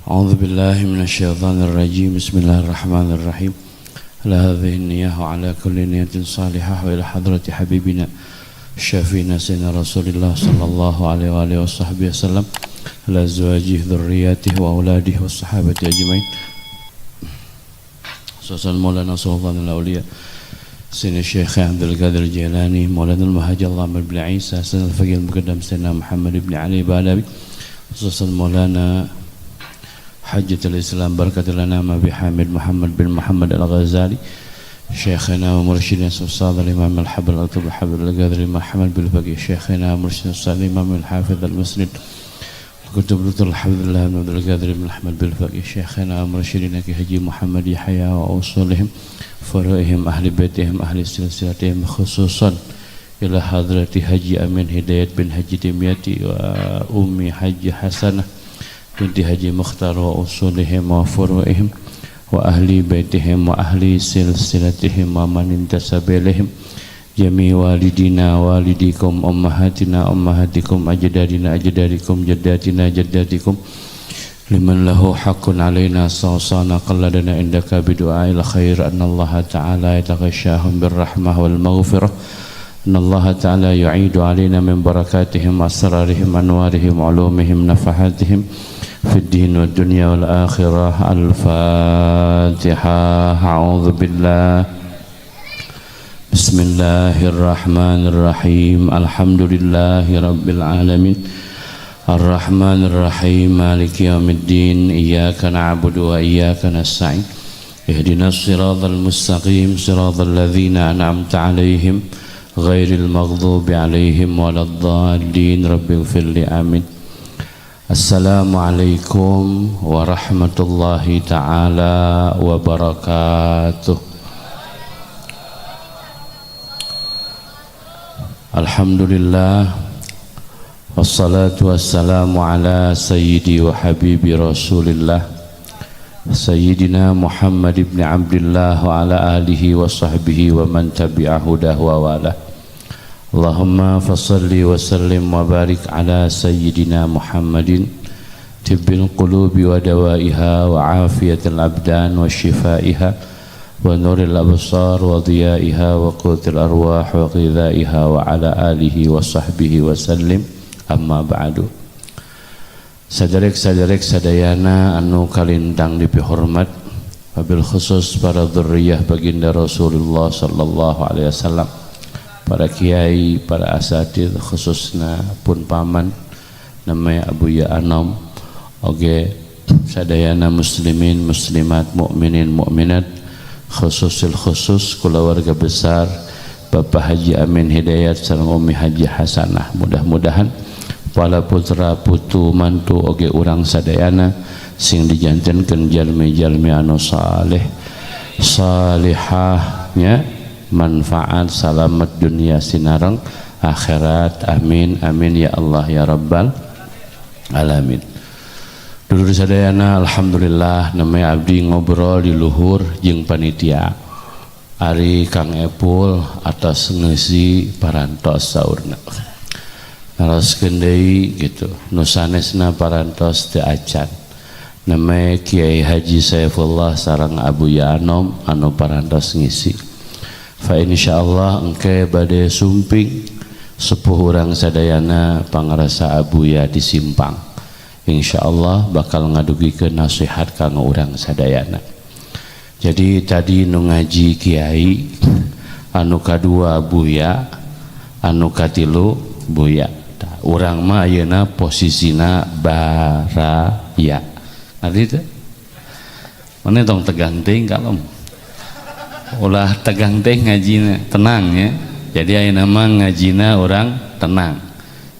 أعوذ بالله من الشيطان الرجيم. بسم الله الرحمن الرحيم. على هذه النية وعلى كل نية صالحة وإلى حضرة حبيبنا شفينا سيدنا رسول الله صلى الله عليه وآله وصحبه وسلم، على أزواجه، ذرياته، وأولاده والصحابة أجمعين، خصوصا مولانا سلطان الأولياء سيدنا الشيخ عبد القادر الجيلاني، مولانا المهاجر الله بن عيسى، سيدنا الفقيه المقدم سيدنا محمد بن علي بالابي، خصوصا مولانا حجة الإسلام بركة الأنام أبي حامد محمد بن محمد الغزالي، شيخنا ومرشدنا الأستاذ الإمام الحبر الأطب الحبر القادر محمد بالفقيه، شيخنا ومرشدنا الأستاذ الإمام الحافظ المسند كتب دكتور الحمد لله بن عبد القادر بن أحمد بالفقيه، شيخنا ومرشدنا كهجي محمد يحيى وأصولهم فروعهم أهل بيتهم أهل سلسلتهم، خصوصا إلى حضرة حجي أمين هداية بن حجي دمياتي وأمي حجي حسنة بنت حجي مختار وأصولهم وفروعهم وأهل بيتهم وأهل سلسلتهم ومن انتسب إليهم، جميع والدينا والديكم، أمهاتنا أمهاتكم، أجدادنا أجدادكم، جداتنا جداتكم، لمن له حق علينا، استوصانا قلدنا عندك بدعاء الخير، أن الله تعالى يتغشاهم بالرحمة والمغفرة، أن الله تعالى يعيد علينا من بركاتهم، أسرارهم، أنوارهم، علومهم، نفحاتهم في الدين والدنيا والآخرة. الفاتحة. أعوذ بالله. بسم الله الرحمن الرحيم. الحمد لله رب العالمين، الرحمن الرحيم، مالك يوم الدين، إياك نعبد وإياك نستعين، اهدنا الصراط المستقيم، صراط الذين أنعمت عليهم، غير المغضوب عليهم ولا الضالين، رب اغفر لي، آمين. السلام عليكم ورحمة الله تعالى وبركاته. الحمد لله والصلاة والسلام على سيدي وحبيبي رسول الله سيدنا محمد بن عبد الله وعلى آله وصحبه ومن تبع هداه ووالاه. اللهم فصل وسلم وبارك على سيدنا محمد طب القلوب ودوائها وعافية الأبدان وشفائها ونور الأبصار وضيائها وقوت الأرواح وغذائها وعلى آله وصحبه وسلم. أما بعد. Saderek-saderek sadayana anu kalintang dipihormat, wabil khusus para dzurriyyah baginda Rasulullah sallallahu alaihi wasallam, para kiai, para asatid, khususna pun paman namanya Abu Ya Anom, oge sadayana muslimin muslimat, mukminin mukminat, khususil khusus keluarga besar Bapak Haji Amin Hidayat sareng Umi Haji Hasanah. Mudah-mudahan para putra putu mantu oge urang sadayana sing dijantenkeun jalmi-jalmi anu saleh salihahnya, manfaat, salamat dunia sinareng akhirat. Amin amin ya Allah ya rabbal alamin. Dulur sadayana, alhamdulillah namanya abdi ngobrol di luhur jeung panitia. Ari Kang Epul atas ngeusi parantos saurna, naroskeun deui gitu, nu sanesna parantos teu acan, namanya Kiai Haji Saifullah sareng Abu Yanom anu parantos ngisi. Fa insyaallah engke bade sumping sepuh urang sadayana, pangarasa Abuya di Simpang, insyaallah bakal ngadugikeun nasihat kanggo urang sadayana. Jadi tadi nu ngaji kiai, anu kadua Buya, anu katilu Buya. Urang mah ayeuna posisina baraya, ngerti teu? Mana tong tegang teuing, kalem, ulah tegang teh ngajina, tenang ya. Jadi ayeuna mah ngajina orang tenang.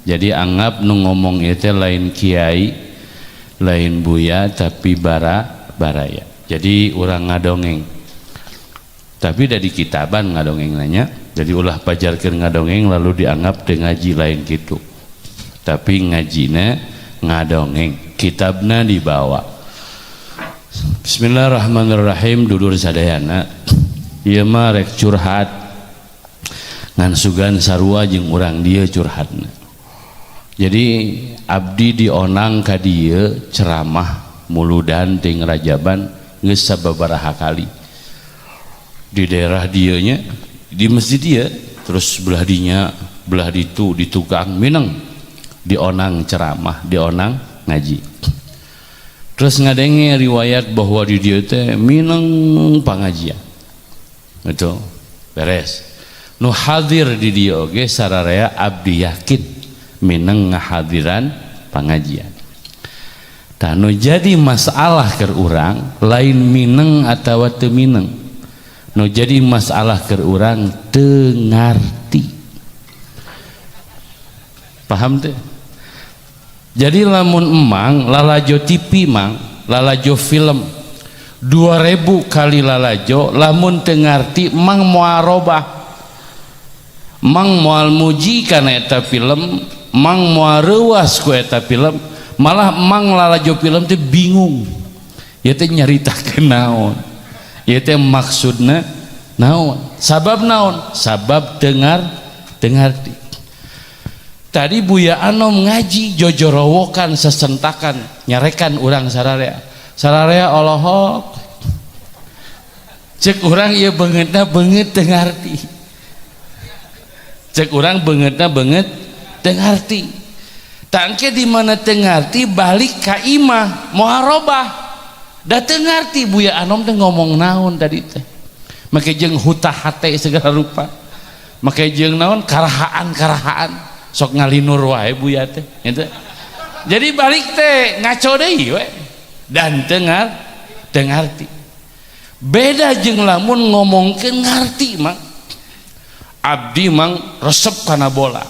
Jadi anggap nu ngomong itu lain kiai, lain Buya, tapi baraya. Jadi orang ngadongeng, tapi dari kitaban ngadongeng nanya. Jadi ulah pajarkeun ngadongeng lalu dianggap teu ngaji, lain gitu, tapi ngajina ngadongeng, kitabna dibawa. Bismillahirrahmanirrahim. Dulur sadayana, ieu mah rek curhat ngan sugan sarua jeung urang dieu curhatna. Jadi abdi dionang ka dieu ceramah. Muludan ting rajaban geus sababaraha kali di daerah dieu nya, di masjid dia, terus belah dinya, belah ditu, di tukang mineng, dionang ceramah, dionang ngaji. Terus ngadenge riwayat bahwa di dieu teh mineng pangajian itu beres. Nu hadir di dieu oge sararea abdi yakin mineng ngahadiran pangajian. Tah, nu jadi masalah keur urang lain mineng atawa teu mineng, nu jadi masalah keur urang teu ngarti. Paham teh? Jadi lamun emang lalajo TV, mang lalajo film 2000 kali lalajo, lamun teu ngarti, mang moal robah, mang moal muji kana eta film, mang moal reuas ku eta film. Malah mang lalajo film teh bingung, ya teh nyaritakeun naon, ya teh maksudna naon. Sabab naon? Sabab teu ngarti. Tadi Buya Anom ngaji jojorowokan, sesentakan, nyarekan urang sararea sararea olohok. Cek urang ieu beungeutna beungeut teu ngarti, cek urang beungeutna beungeut teu ngarti. Tangke di mana teu ngarti, balik ka imah moal robah, da teu ngarti Buya Anom teh ngomong naon tadi teh. Make jeung hutah hate segala rupa, make jeung naon, karahaan karahaan, sok ngalinur wae Buya teh gitu. Jadi balik teh ngaco deui we dan teu ngarti. Beda jeung lamun ngomongkeun ngarti. Mang, abdi mang resep kana bola,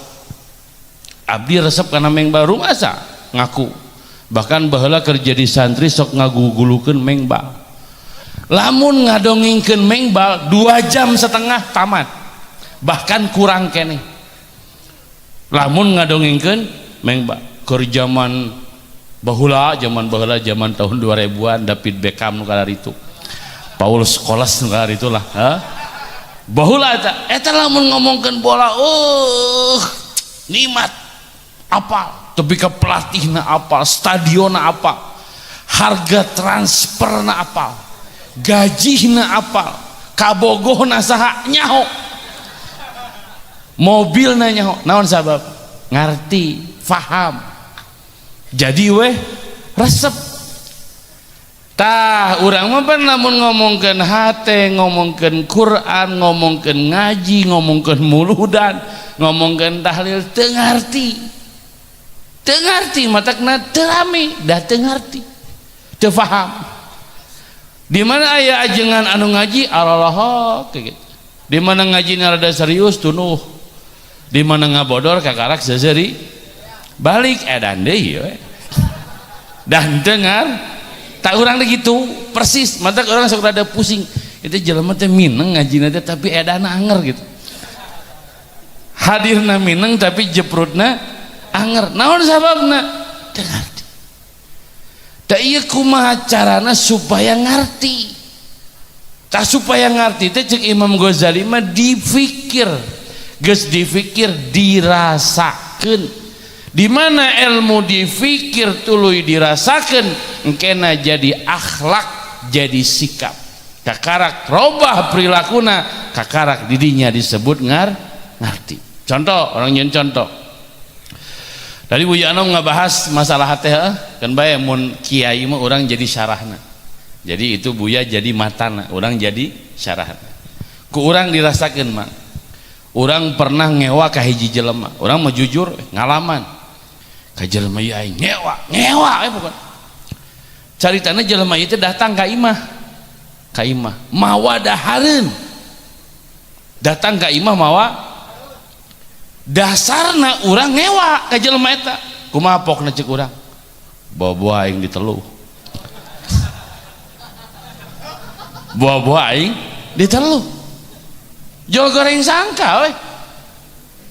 abdi resep kana mengbal, masa ngaku. Bahkan baheula kerja di santri sok ngagugulukeun mengbal. Lamun ngadongengkeun mengbal 2,5 jam tamat, bahkan kurang keneh. Lamun ngadongengkeun mengbal keur zaman baheula, zaman baheula, zaman tahun 2000-an, David Beckham nu itu, Paul Scholes nu itu lah. Baheula eta eta lamun ngomongkeun bola, nikmat, apal tepi ka pelatihna, apal stadionna, apal harga transferna, apal gajihna, apal kabogohna saha nyaho, mobilna nyaho. Naon sabab? Ngarti, faham, jadi weh resep. Tah, urang mah pan lamun ngomongkeun hate, ngomongkeun Quran, ngomongkeun ngaji, ngomongkeun muludan, ngomongkeun tahlil, teu ngarti, teu ngarti, matakna teu rame, da teu ngarti, teu faham. Di mana aya ajengan anu ngaji alalahok kayak gitu, di mana ngaji rada serius tunuh, di mana ngabodor kakarak seseri balik, edan deui we dan dengar tak urang gitu persis. Mata urang sok rada pusing itu, jelema teh mineng ngaji teh tapi edana anger gitu. Hadirna mineng tapi jeprutna anger. Naon sababna? Teu ngarti. Da ieu kumaha carana supaya ngarti? Tah, supaya ngarti teh cek Imam Ghazali mah difikir, geus difikir dirasakeun. Di mana ilmu difikir tuluy dirasakeun, engkena jadi akhlak, jadi sikap, kakarak robah perilakuna, kakarak didinya disebut ngarti. Contoh, urang nyeun contoh. Tadi Bu Anom ngabahas masalah hate, kan bae mun kiai mah urang jadi syarahna, jadi itu Buya jadi matana, urang jadi syarahna. Ku urang dirasakeun mah, urang pernah ngewa ka hiji jelema. Urang mah jujur ngalaman ka jelema ieu, aing ngewa ngewa eh bukan caritana. Jelema ieu teh datang ka imah, ka imah mawa dahareun, datang ka imah mawa. Dasarna urang ngewa ka jelema eta, kumaha pokna? Cek urang, bawa aing diteluh, bawa aing diteluh, jol goreng sangka we.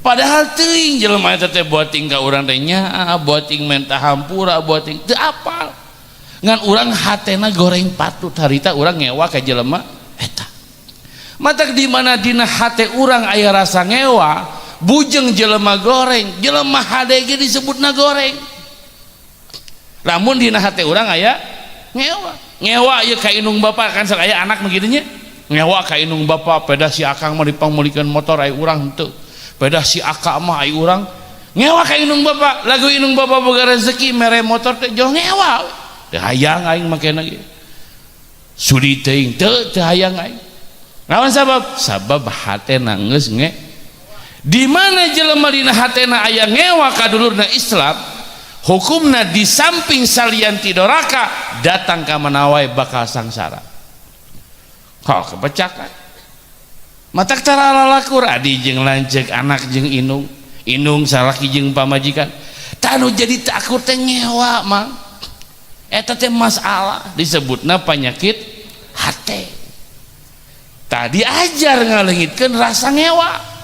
Padahal teuing jelema eta teh buating ka urang teh nyaah, buating menta hampura, buating teu apal. Ngan urang hatena goreng patut, harita urang ngewa ka jelema eta. Matak di mana dina hate urang aya rasa ngewa, bujeng jelema goreng, jelema hade ge disebutna goreng. Lamun dina hate urang aya Ngewa. Ngewa ieu ka indung bapa kan sok aya anak nu kitu nya. Ngewa ka indung bapa pedah si akang mah dipangmeulikeun motor ai urang henteu. Pedah si akak mah ai urang. Ngewa ka indung bapa, lagu indung bapa boga rezeki mere motor teh jauh ngewa. Teu hayang aing makena ge. Sudi teuing teu teu hayang aing. Naon sabab? Sabab hatena geus nge. Di mana jelema dina hatena aya ngewa ka dulurna Islam, hukumna di samping salian ti doraka datang ka mana wae bakal sangsara. Kok kepecakan. Matak tara lalakur adi jeung lanceuk, anak jeung indung, indung salaki jeung pamajikan. Tanu jadi takur teh ngewa mang. Eta teh masalah disebutna penyakit hate. Tadi ajar ngaleungitkeun rasa ngewa.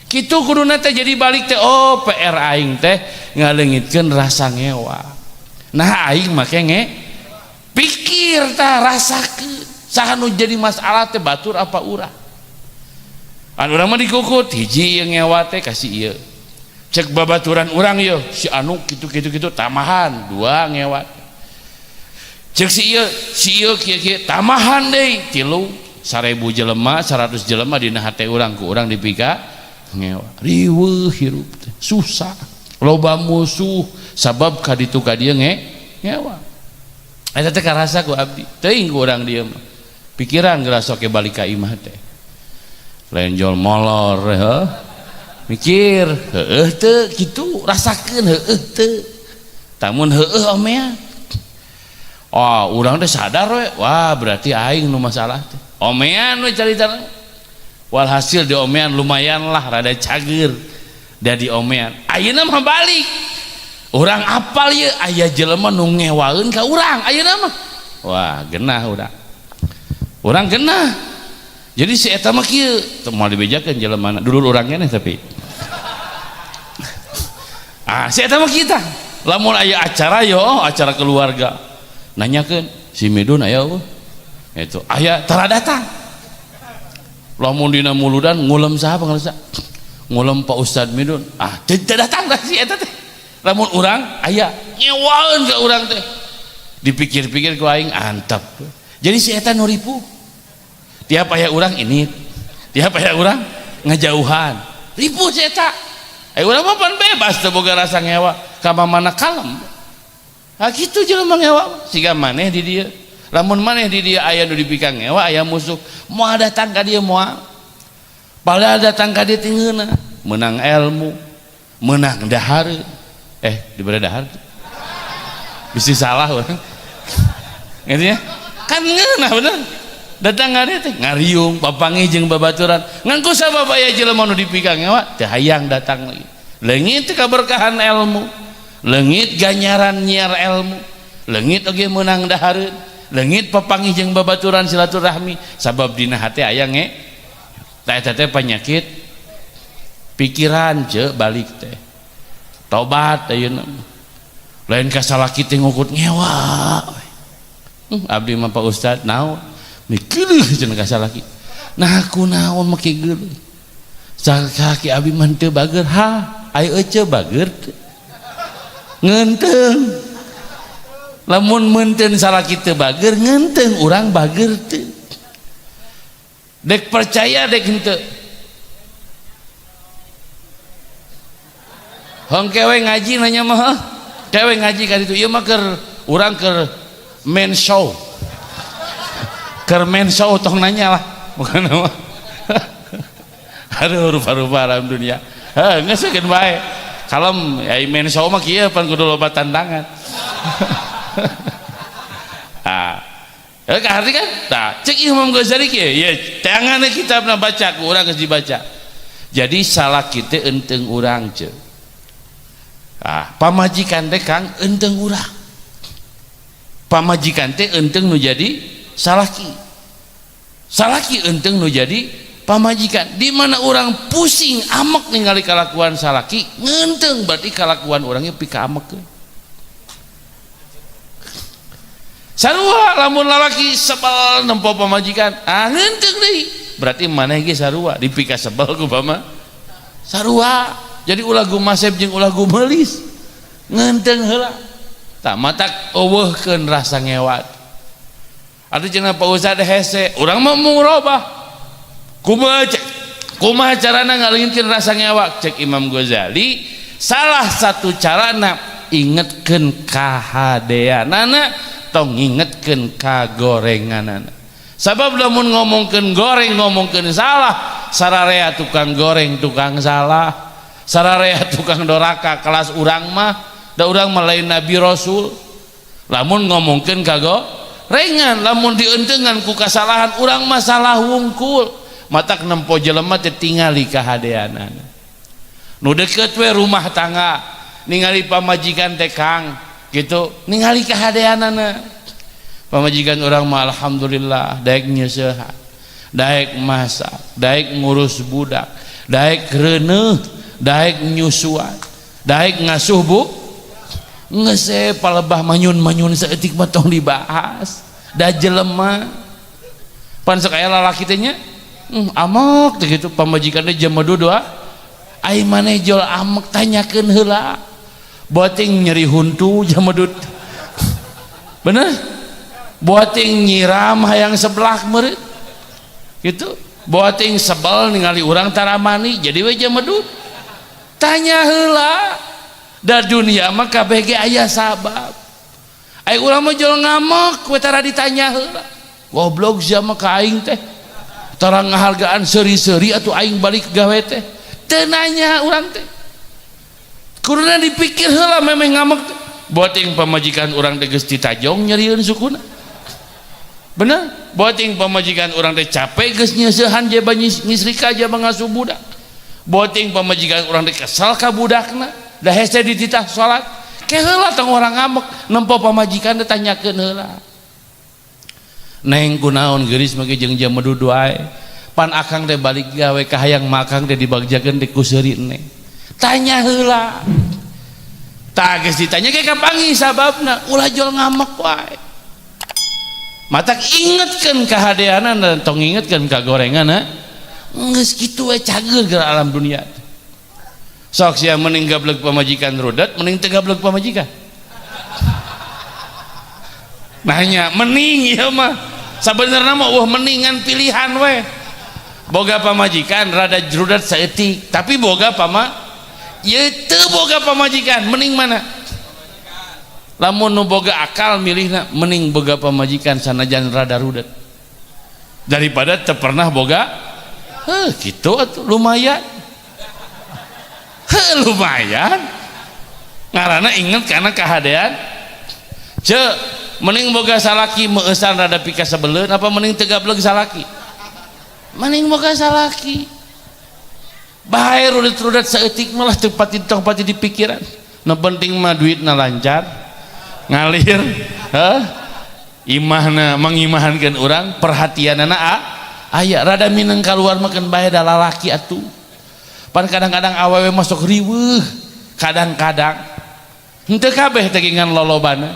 Kitu kuduna teh jadi balik teh oh PR aing teh ngaleungitkeun rasa ngewa. Nah aing make nge pikir tah rasakeun saha nu jadi masalah teh batur apa urang. Anu urang mah dikukut hiji ieu ngewa teh kasih ieu. Cek babaturan urang ieu si anu kitu kitu kitu tamahan dua ngewa. Cek si ieu kieu kieu tamahan deui tilu 1000 jelema 100 jelema dina hate urang ku urang dipika ngewa. Riweuh hirup teh susah loba musuh sabab ka ditu ka dieu ngewa. Eta teh karasa ku abdi teuing ku urang dieu mah. Pikiran geura sok balik ka imah teh. Lain jol molor heuh. Mikir heueuh teu kitu rasakeun heueuh teu. Tamun heueuh omea. Oh, urang teh sadar we. Wah, berarti aing nu masalah teh. Omean we carita. Walhasil di omean lumayan lah rada cager. Da di omean. Ayeuna mah balik. Urang apal ieu aya jelema nu ngewaeun ka urang ayeuna mah. Wah, genah urang. Urang genah. Jadi si eta mah kieu, teu moal dibejakeun jelema dulur urang keneh tapi. Ah, si eta mah kieu tah. Lamun aya acara yo, acara keluarga. Nanyakeun si Midun aya eueuh? Itu aya tara datang. Lamun dina muludan ngulem saha pangarsa? Ngulem Pak Ustad Midun. Ah, teu datang dah si eta teh. Lamun urang aya ngewaeun ka urang teh. Dipikir-pikir ku aing antep. Jadi si eta nu ripuh. Tiap aya urang ini, tiap aya urang ngajauhan. Ripuh si eta. Aya urang mah pan bebas teu boga rasa ngewa ka mana kalem. Ha kitu jelema ngewa siga maneh di dieu. Lamun maneh di dieu aya nu dipika ngewa aya musuh, moal datang ka dieu moal. Padahal datang ka dieu teh ngeunah, meunang ilmu, meunang dahareun. Dibere dahar. Bisi salah urang. Ngerti ya? Kan ngeunah bener. Datang ka dieu teh ngariung, papanggih jeung babaturan. Ngan ku sabab aya jelema nu dipika ngewa teu hayang datang lagi. Leungit kaberkahan ilmu, leungit ganyaran nyiar ilmu, leungit oge meunang dahareun, leungit papanggih jeung babaturan silaturahmi sabab dina hate aya nge. Tah eta teh penyakit pikiran ce balik teh. Tobat ayeuna. Lain ka salaki teh ngukut ngewa. Abdi mah Pak Ustad naon? Mikieuh cenah ka salaki. Nah kunaon make geuleuh. Salaki abdi mah teu bager ha, aya ece bager teu. Ngeunteung. Lamun meunteun salaki teu bager ngeunteung urang bager teu. Dek percaya dek henteu. Hong kewe ngaji nanya mah, kewe ngaji ka ditu ieu mah keur urang keur main show. Keur main show tong nanya lah, bukan mah. Aduh rupa-rupa alam dunia. Heuh geus keun bae. Kalem ai main show mah kieu pan kudu loba tantangan. Ah. Ya arti kan? Tah, cek Imam Ghazali kieu, ye tanganna kitabna baca ku urang geus dibaca. Jadi salah kita enteng urang ce. Ah, pamajikan teh Kang enteng urang. Pamajikan teh enteng nu jadi salaki. Salaki enteng nu jadi pamajikan. Di mana orang pusing amek ningali kalakuan salaki, ngenteng berarti kalakuan orangnya pika amek. Sarua lamun lalaki sebel nempo pamajikan, ah ngenteng deui. Berarti maneh ge sarua dipika sebel ku pama. Sarua. Jadi ulah gumasep jeung ulah gumelis. Ngenteng heula. Tak matak eueuhkeun rasa ngewat. Atuh cenah Pak Ustad hese, urang mah murobah. Kumaha cek? Kumaha carana ngaleungitkeun rasa ngewak? Cek Imam Ghazali, salah satu carana ingetkeun kahadeanana, tong ngingetkeun kagorenganana. Sabab lamun ngomongkeun goreng, ngomongkeun salah, sararea tukang goreng tukang salah, sararea tukang doraka kelas urang mah, da urang mah lain nabi rasul. Lamun ngomongkeun kagorengan, lamun dientengan ku kasalahan urang mah salah wungkul. Matak nempo jelema teh tingali kahadeanana. Nu deket we rumah tangga, ningali pamajikan teh Kang gitu, ningali kahadeanana. Pamajikan urang mah alhamdulillah daek nyeusehan, daek masak, daek ngurus budak, daek reuneuh, daek nyusuan, daek ngasuh bu ngese palebah manyun-manyun saeutik mah tong dibahas. Da jelema pan sok aya lalaki teh nya, amek teh gitu pamajikan teh jam dua ai maneh jol amek, tanyakeun heula. Boting nyeri huntu jamedut, bener, boting nyiram hayang sebelah meureun gitu, boting sebel ningali urang taramani jadi we jamedut. Tanya heula, da dunia mah kabeh ge aya sabab. Ai urang mah jol ngamek we tara ditanya heula. Goblok sia mah ka aing teh, tara ngahargaan seuri-seuri atuh aing balik gawe teh. Teu nanya urang teh, kuduna dipikir heula memeh ngamek teh. Boting pamajikan urang teh geus ditajong nyerieun sukuna, bener, boting pamajikan urang teh capek geus nyeusehan jaba ngisrika jaba ngasuh budak, boting pamajikan urang teh kesel ka budakna da hese dititah salat. Ke heula tong urang ngamek, nempo pamajikan teh tanyakeun heula. Neng, kunaon geuris mah jeung jam dudu ae, pan akang teh balik gawe kahayang makang teh dibagjakeun teh ku seuri neng. Tanya heula. Tah, geus ditanya ge kapanggih sababna, ulah jol ngamek wae. Matak ingetkeun kahadeanana dan tong ingetkeun kagorengan. Geus kitu we cager geura alam dunia. Sok sia, mending gableg pamajikan rudet, mending teu gableg pamajikan? Nanya mending ieu mah sabenerna mah wah mendingan pilihan we. Boga pamajikan rada rudet saeutik tapi boga pama ieu teu boga pamajikan, mending mana? Lamun nu boga akal milihna mending boga pamajikan sanajan rada rudet daripada teu pernah boga. Heuh, kitu atuh lumayan. Heuh, lumayan ngaranna inget karena kahadean. Cek, mending boga salaki meueusan rada pikasebeleun apa mending teu gableg salaki? Mending boga salaki bae rudet-rudet saeutik malah teu pati, tong pati di pikiran. Nu penting mah duitna lancar ngalir, heuh, imahna mengimahankeun urang, perhatianana aya, rada mineng keluar makan bae, da lalaki atuh pan kadang-kadang awewe masuk riweuh, kadang-kadang henteu kabeh teh ngan lolobana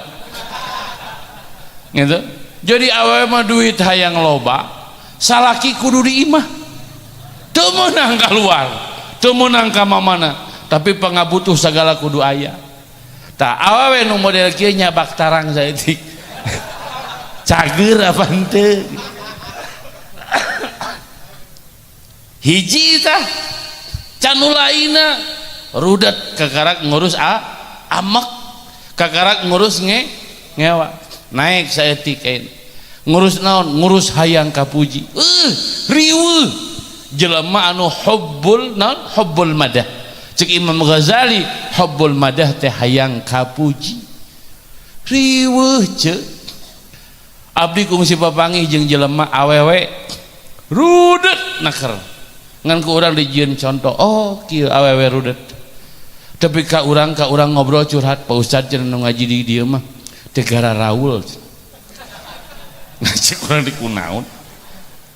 gitu. Jadi awewe mah duit hayang loba, salaki kudu di imah, teu meunang keluar, teu meunang ka mamana, tapi pangabutuh sagala kudu aya. Tah, awewe nu model kieu nyabak tarang saeutik, cager apa henteu? Hiji tah can nu lainna rudet, kakarak ngurus amek, kakarak ngurus ngewa, naik saeutik ayeuna ngurus naon, ngurus hayang kapuji. Riweuh jelema anu hubbul naon, hubbul madah. Cek Imam Ghazali, hubbul madah teh hayang kapuji, riweuh. Cek abdi kungsi papanggih jeung jelema awewe rudet naker, ngan ku urang dijieun contoh, oh kieu awewe rudet. Tapi ka urang ngobrol curhat, Pak Ustad, cenah nu ngaji di dieu mah teh gara raul. Cek urang, di kunaon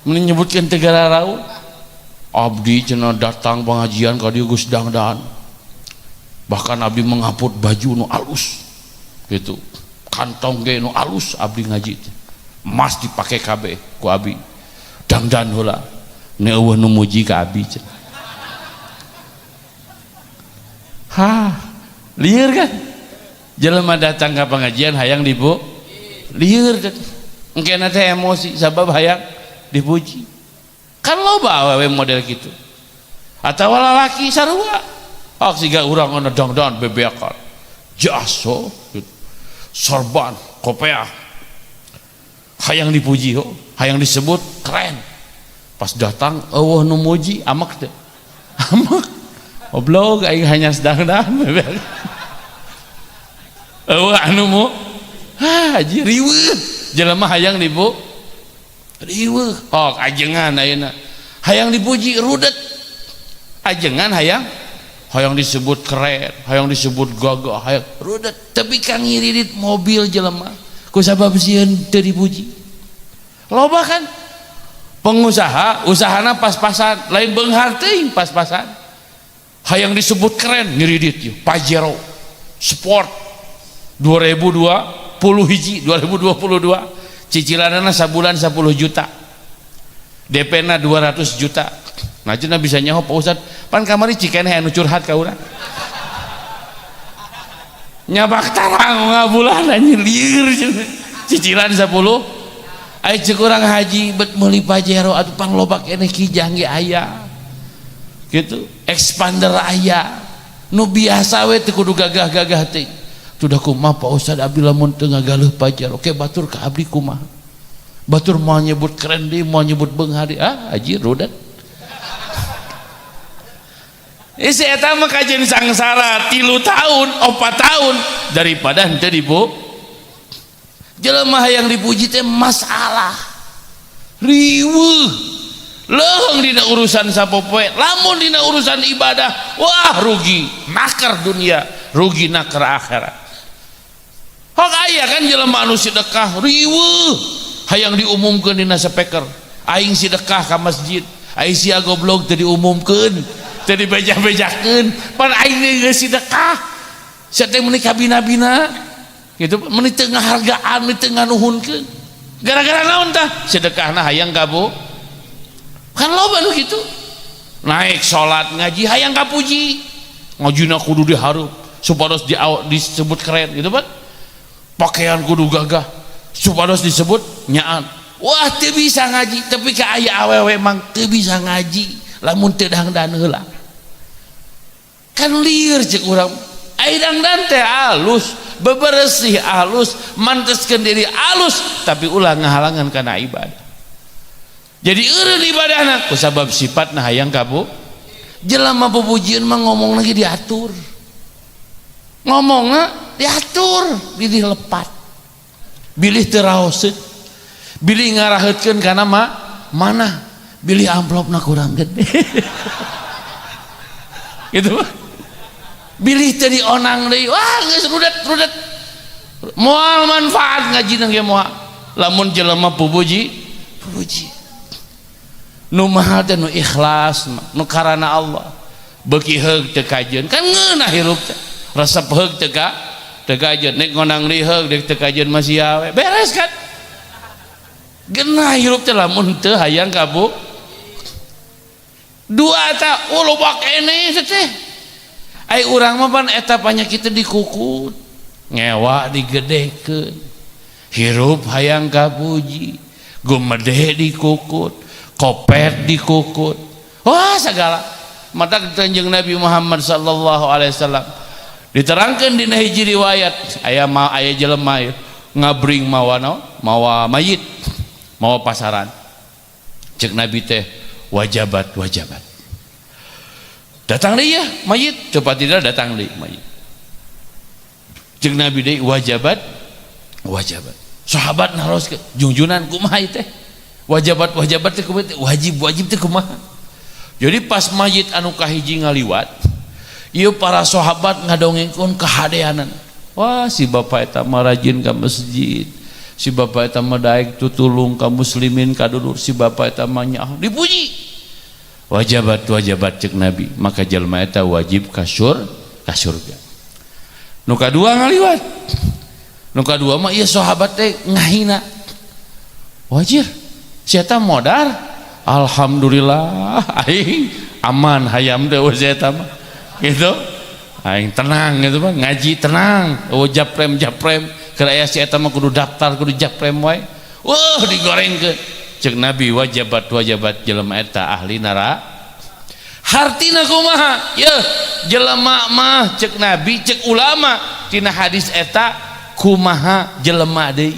menyebutkan teh gara raul? Abdi cenah datang pengajian ka dieu geus dangdan, bahkan abdi mengaput baju nu alus gitu, kantong ge nu alus, abdi ngaji emas dipake kabeh ku abdi, dangdan heula ne eueuh nu muji ka abdi cenah. Hah, lieur kan? Jelema datang ka pengajian hayang dipu lieur engkena teh emosi sabab hayang dipuji. Kan loba awewe model gitu. Atawa lalaki sarua. Oh siga urang ono dangdan bebeakan. Jaso gitu. Sorban, kopeah. Hayang dipuji ho, hayang disebut keren. Pas datang eueuh nu muji amek teh. Amek. Goblok aing hanya dangdan bebeakan. Eueuh anu mu ha haji riweuh jelema hayang dipu riweuh. Oh ajengan ayeuna hayang dipuji rudet. Ajengan hayang hayang disebut keren, hayang disebut gagah, hayang rudet tapi kang ngiridit mobil jelema ku sabab sieun teu dipuji. Loba kan pengusaha usahana pas-pasan, lain beunghar teuing pas-pasan. Hayang disebut keren ngiridit yeuh Pajero Sport 2020 hiji 2022 cicilanana sabulan 10 juta, DP na 200 juta. Nah cenah bisa nyaho Pak Ustad pan kamari cikeneh anu curhat ka urang nyabak tarang ngabulan anjing lieur cicilan 10. Ai ceuk urang haji bet meuli Pajero atuh pang loba keneh Kijang ge aya gitu, Expander aya, nu biasa we teu kudu gagah-gagah teh. Sudah kumaha Pak Ustad abdi lamun teu ngagaleuh Pajero ke batur ka abdi kumaha, batur mau nyebut keren deui, mau nyebut beunghar deui, ah haji rudet. Isi eta mah kajian sangsara 3 tahun 4 tahun daripada henteu dipu jelema hayang dipuji teh masalah riweuh leuheung dina urusan sapopoe. Lamun dina urusan ibadah wah rugi nakar dunia, rugi nakar akhirat. Hok aya kan jelema anu sedekah riweuh hayang diumumkeun dina speaker, aing sedekah ka masjid, aing sia goblok teu diumumkeun, teu dibeja-bejakeun, pan aing geus sedekah sia teh meuni kabina-bina gitu, meuni teu ngahargaan, meuni teu nganuhunkeun. Gara-gara naon tah sedekahna hayang kabu? Kan loba nu kitu. Naik salat ngaji hayang kapuji, ngajina kudu dihareup supados disebut keren gitu kan, pakaian kudu gagah supados disebut nyaan. Wah teu bisa ngaji tapi ka aya awewe mang teu bisa ngaji lamun teu dangdan heula. Kan lieur ceuk urang, ai dangdan teh alus, beberesih alus, manteskeun diri alus, tapi ulah ngahalangan kana ibadah. Jadi eureun ibadahna ku sabab sifatna hayang kabu. Jelema pupujian mah ngomong lagi diatur, ngomongna diatur, bilih lepat, bilih teu raoseun, bilih ngaraheutkeun kana mana, bilih amplopna kurang gede gitu mah, bilih teu dionang deui, wah geus rudet rudet, moal manfaat ngajina ge moal. Lamun jelema pupuji pupuji nu mahal teh nu ikhlas, nu karana Allah, beuki heug teu kajeun kan ngeunah hirup teh, resep heug teu ka teu kajeun, nek ngonang deui heug dek teu kajeun masih awe beres kan genah hirup teh lamun teu hayang kabu. Dua ta oh loba keneh teh ai urang mah pan eta panyakit dikukut ngewa digedekeun, hirup hayang kapuji, gumede dikukut, kopet dikukut, wah segala. Mata Kanjeng Nabi Muhammad sallallahu alaihi wasallam diterangkan dina hiji riwayat aya ma aya jelema ngabring mawa naon, mawa mayit, mawa pasaran. Cek Nabi teh wajabat wajabat. Datang deui ya mayit, cepat tidak datang deui mayit. Cek Nabi deui wajabat wajabat. Sahabat naroskeun jungjunan kumaha ieu teh? Wajabat wajabat teh kumaha? Wajib wajib teh kumaha? Jadi pas mayit anu kahiji ngaliwat, ieu para sahabat ngadongengkeun kahadeanan. Wah si bapak eta mah rajin ka masjid, si bapak eta mah daek tutulung ka muslimin ka dulur, si bapak eta mah nyaah dipuji. Wajabat wajabat cek Nabi, maka jelema eta wajib ka surga. Nu kadua ngaliwat, nu kadua mah ieu sahabat teh ngahina. Wajir si eta modar, alhamdulillah aing aman hayam teh si eta mah gitu. Aing tenang gitu mah, ngaji tenang. Oh japrem japrem, keur aya si eta mah kudu daftar, kudu japrem wae. Wah digorengkeun. Cek Nabi wajabat wajabat jelema eta ahli neraka. Hartina kumaha? Yeuh, jelema mah cek Nabi, cek ulama tina hadis eta kumaha jelema deui.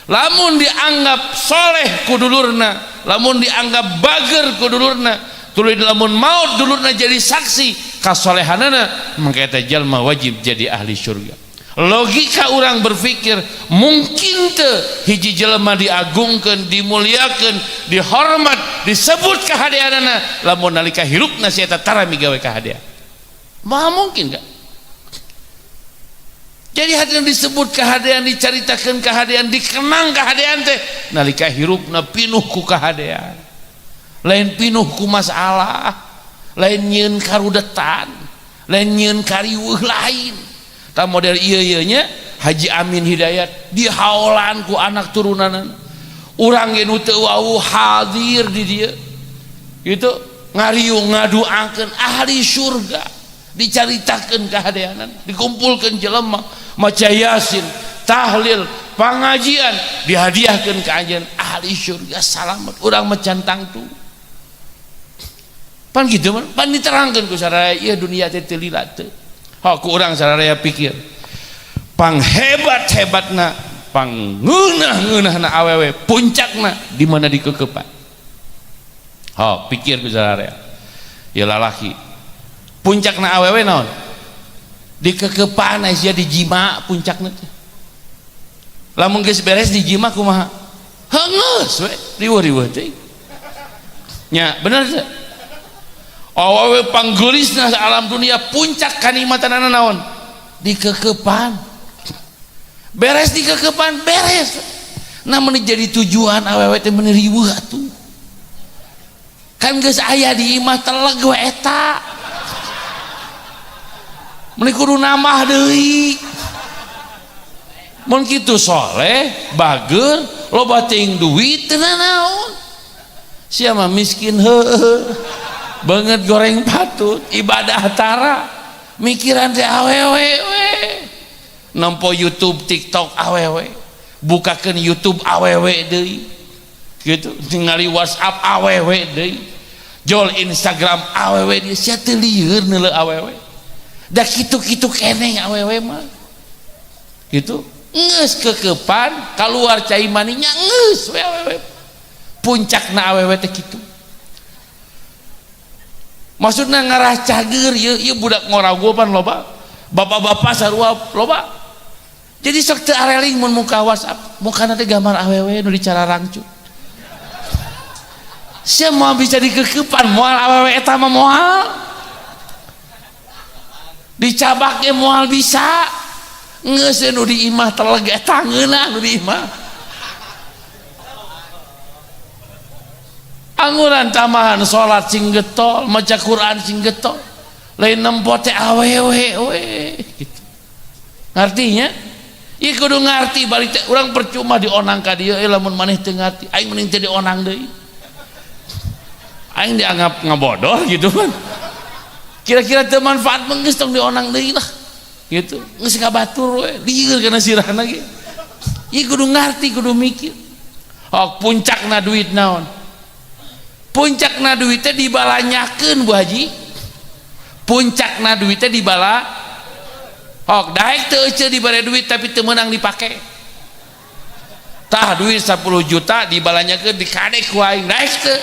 Lamun dianggap soleh ku dulurna, lamun dianggap bager ku dulurna, tuluy lamun maut dulurna jadi saksi kasolehanana, maka eta jalma wajib jadi ahli surga. Logika orang berpikir mungkin teu hiji jelema diagungkeun, dimuliakeun, dihormat, disebut kahadeanana lamun nalika hirupna si eta tara migawe kahadean. Maha mungkin gak? Jadi hati yang disebut kahadean, dicaritakeun kahadean, dikenang kahadean teh nalika hirupna pinuh ku kahadean. Lain pinuh ku masalah, lain nyieun karudetan, lain nyieun kariweuh lain. Tah model ieu nya Haji Amin Hidayat dihaolan ku anak turunanan. Urang ge nu teu wawuh hadir di dieu. Gitu ngariung ngaduakeun ahli surga, dicaritakeun kahadeanan, dikumpulkeun jelema maca Yasin, tahlil, pangajian, dihadiahkeun ka anjeun ahli surga salamet. Urang mah can tangtu. Pan kitu mah, pan diterangkeun ku sararea ieu dunia teh teu lila teu. Ha ku urang sararea pikir. Pang hebat-hebatna, pang ngeunah-ngeunahna awewe, puncakna di mana dikekepan. Ha pikir ku sararea. Ya lalaki. Puncakna awewe naon? Dikekepan aya dijima puncakna teh. Lamun geus beres dijima kumaha? Heungeus we, riweuh-riweuh teh. Nya bener teh. Awewe panggeulisna alam dunia puncak kanikmatanana naon? Dikekepan. Beres dikekepan, beres. Nah mun jadi tujuan awewe teh meuni riweuh atuh. Kan geus aya di imah teleg we eta. Meuni kudu nambah deui. Mun kitu soleh, bager, loba teuing duit teu naon. Sia mah miskin heueuh. Banget goreng patut, ibadah tara, mikiran teh awewe we. Nempo YouTube, TikTok awewe. Bukakeun YouTube awewe deui. Gitu, ningali WhatsApp awewe deui. Jol Instagram awewe deui, sia teu lieur neuleu awewe. Da kitu-kitu keneh awewe mah. Gitu. Geus kekepan, kaluar cai maninya geus we awewe. Puncakna awewe teh kitu. Maksudna ngarah cager ieu ieu budak ngorago pan loba. Bapak-bapak sarua loba. Jadi sok teu areling mun muka WhatsApp, mukana teh gambar awewe nu dicararangcut. Sia moal bisa dikekepan, moal awewe eta mah moal. Dicabak ge moal bisa. Geus nu di imah teleg eta ngeunah nu di imah. Anguran tambahan salat sing getol, maca Quran sing getol. Lain nempo teh awewe we gitu. Ngartinya? Ieu kudu ngarti balik teh urang percuma dionang ka dieu lamun maneh teu ngarti. Aing mending teu dionang deui. Aing dianggap ngabodoh gitu kan. Kira-kira teu manfaat mah geus tong dionang deui lah. Gitu. Geus ka batur we, lieur kana sirahna ge. Ieu kudu ngarti, kudu mikir. Oh, puncakna duit naon? Puncakna duit teh dibalanyakeun Bu Haji. Puncakna duit teh dibala. Hok daek teu euceu dibere duit tapi teu meunang dipake. Tah duit 10 juta dibalanyakeun dikadek ku aing daek teu.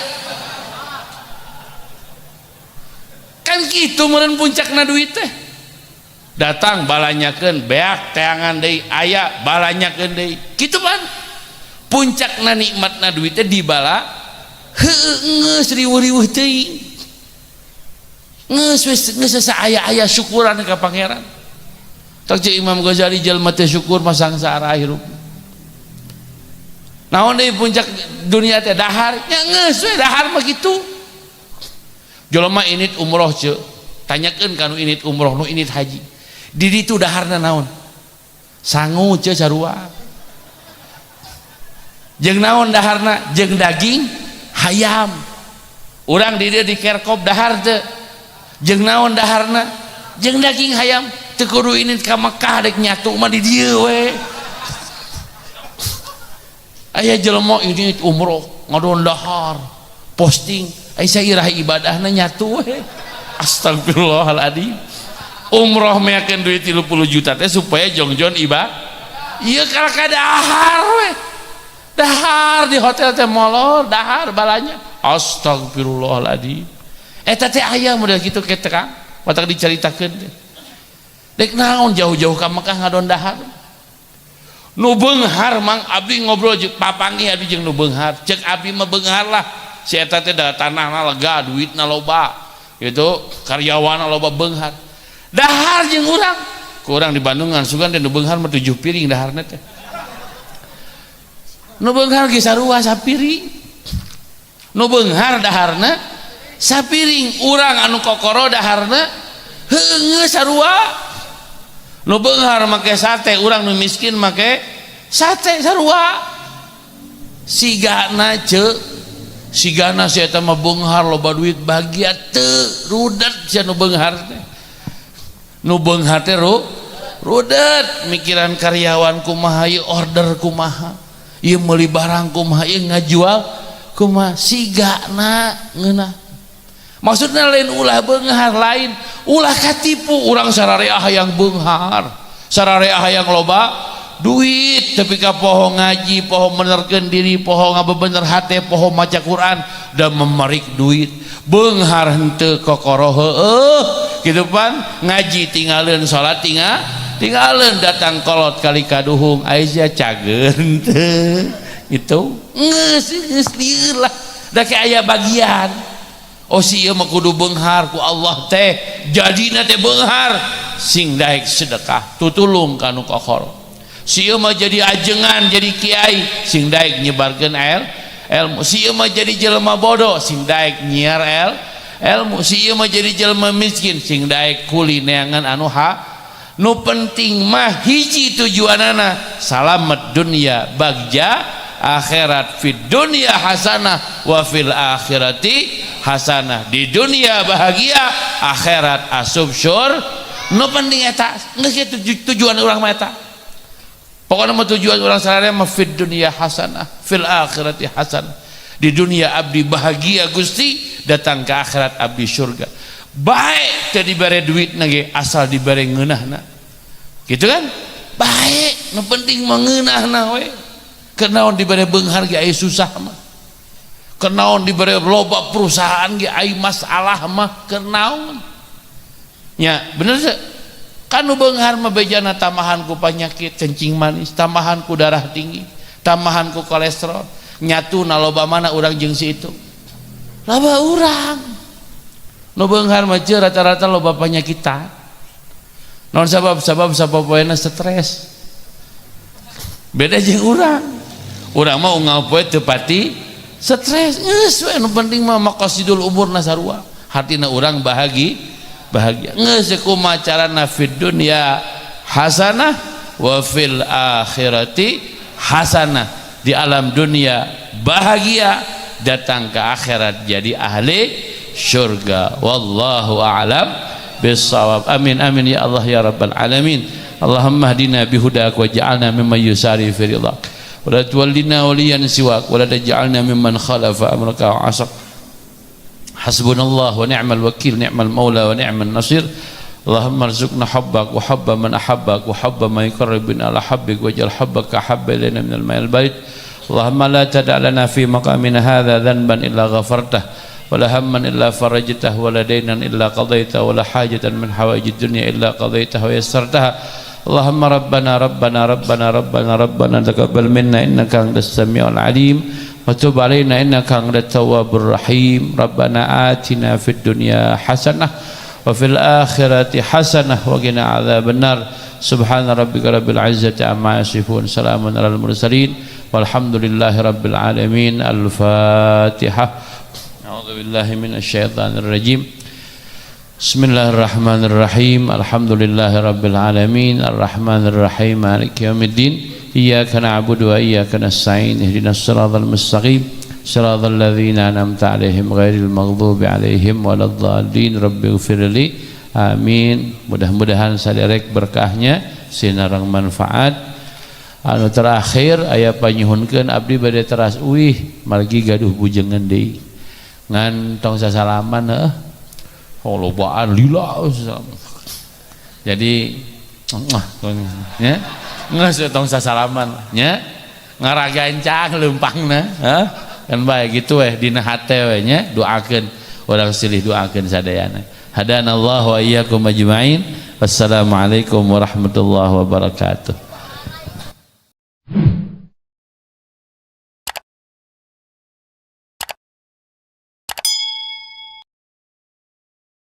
Kan kitu meureun puncakna duit teh. Datang balanyakeun beak teangan deui aya balanyakeun deui. Kitu pan. Puncakna nikmatna duit teh dibala heueuh geus riweuh-riweuh teuing. Geus geus aya-aya syukuran ka pangeran. Tah ceuk Imam Ghazali jelema teh syukur mah sangsara hirup. Naon deui puncak dunia teh dahar nya geus we dahar mah kitu. Jelema init umroh ceuk, tanyakeun ka nu init umroh nu init haji. Di ditu daharna naon? Sangu ceuk sarua. Jeung naon daharna? Jeung daging hayam. Urang di dieu di Kerkop dahar teu. Jeung naon daharna? Jeung daging hayam teu kudu ini ka Mekah dek nyatu mah di dieu we. Aya jelema ini umroh ngadon dahar posting aya irah ibadahna nyatu we. Astagfirullahaladzim. Umroh meakeun duit 30 juta teh supaya jongjon ibadah. Ieu kalaka dahar we. Dahar di hotel teh molor, dahar balanya. Astagfirullahaladzim. Eta teh aya model kitu ke teh Kang. Matak dicaritakeun teh. Dek naon jauh-jauh ka Mekah ngadon dahar. Nu beunghar mang abdi ngobrol jeung papanggih abdi jeung nu beunghar. Cek abdi mah beunghar lah. Si eta teh da tanahna lega, duitna loba. Gitu, karyawanna loba beunghar. Dahar jeung urang. Ku urang di Bandungan sugan teh nu beunghar mah 7 piring daharna teh. Nu beunghar ge sarua sapiring. Nu beunghar daharna sapiring, urang anu kokoro daharna heueuh sarua. Nu beunghar make sate, urang nu miskin make sate sarua. Sigana ceu, sigana si eta mah beunghar loba duit bahagia teu rudet sia nu beunghar teh. Nu beunghar teh rudet mikiran karyawan kumaha ieu order kumaha ieu meuli barang kumaha ieu ngajual kumaha sigana ngeunah. Maksudnya lain ulah beunghar lain ulah katipu urang sararea hayang beunghar sararea hayang loba duit tapi ka poho ngaji poho menerkeun diri poho ngabebener hate poho maca Quran dan memerik duit beunghar henteu kokoro heueuh kitu pan ngaji tinggalin salat tinggalin datang kolot kali kaduhung aya cager henteu gitu geus geus lieur lah da ke aya bagian. Oh si ieu mah kudu beunghar ku Allah teh jadina teh beunghar sing daek sedekah tutulung ka nu kokor. Si ieu mah jadi ajengan jadi kiai sing daek nyebarkeun ilmu. Si ieu mah jadi jelema bodoh sing daek nyiar ilmu. Si ieu mah jadi jelema miskin sing daek kuli neangan anu ha nu penting mah hiji tujuanana salamet dunia bagja akhirat fid dunya hasanah wa fil akhirati hasanah. Di dunia bahagia akhirat asup syur. Nu penting eta geus kitu tujuan urang mah eta. Pokokna mah tujuan urang sararea mah fid dunya hasanah fil akhirati hasanah. Di dunia abdi bahagia Gusti, datang ke akhirat abdi surga. Baik teu dibere duit ge asal dibere ngeunahna. Gitu kan? Baik, nu penting mah ngeunahna we. Kenaon dibere beunghar ge aya susah mah. Kenaon dibere loba perusahaan ge aya masalah mah kenaon. Nya, bener sih? Kan nu beunghar mah bejana tambahan ku penyakit kencing manis, tambahan ku darah tinggi, tambahan ku kolesterol. Nyatu na loba mana urang jeung si itu? Loba urang. Nu beunghar mah rata-rata loba penyakitan. Naon sabab sabab sapopoena stres. Beda jeung urang. Urang mah unggal poe teu pati stres. Geus we nu penting mah maqasidul umurna sarua. Hatina urang bahagia. Bahagia. Geus kumaha carana fid dunya hasanah wa fil akhirati hasanah. Di alam dunia bahagia, datang ke akhirat jadi ahli syurga. Wallahu a'lam bissawab. Amin amin ya Allah ya rabbal alamin. Allahumma hdina bihudak waj'alna mimman yusari fi ridhak. Wa la tuwallina waliyan siwak wa la taj'alna mimman khalafa amraka wa asak. Hasbunallah wa ni'mal wakil, ni'mal maula wa ni'man nasir. Allahumma arzuqna hubbak wa hubba man ahabbak wa hubba ma yuqarribuna ila hubbik waj'al hubbaka ahabba ilayna minal ma'il barid. Allahumma la tada' lana fi maqamina hadha dhanban illa ghafartah wa la hamman illa farajtah wa la daynan illa qadaytah wa la hajatan min hawaijid dunya illa qadaytah wa yassartaha. Allahumma rabbana rabbana rabbana rabbana rabbana taqabbal minna innaka antas samiul alim wa tub alaina innaka antat tawwabur rahim. Rabbana atina fid dunya hasanah wa fil akhirati hasanah wa qina adzabannar. Subhana rabbika rabbil izzati amma yasifun, salamun alal mursalin, walhamdulillahi rabbil alamin. Al-Fatihah. A'udzu billahi minasyaitonir rajim. Bismillahirrahmanirrahim. Alhamdulillahi rabbil alamin. Arrahmanir rahim. Maliki yaumiddin. Iyyaka na'budu wa iyyaka nasta'in. Ihdinas siratal mustaqim. Siratal ladzina an'amta 'alaihim ghairil maghdubi 'alaihim waladdallin. Rabbighfirli Amin. Mudah-mudahan saderek berkahnya sinareng manfaat. Anu terakhir, aya panyuhunkeun, abdi bade teras uih margi gaduh bujengan deui, ngan tong sasalaman heuh. Oh, lobaan lila, jadi nya geus tong sasalaman nya, ngaragancang leumpangna heuh kan. Bae gitu weh dina hate we nya, doakeun urang, silih doakeun sadayana. Hadanallahu wa iyyakum ajmain. Wassalamualaikum warahmatullahi wabarakatuh.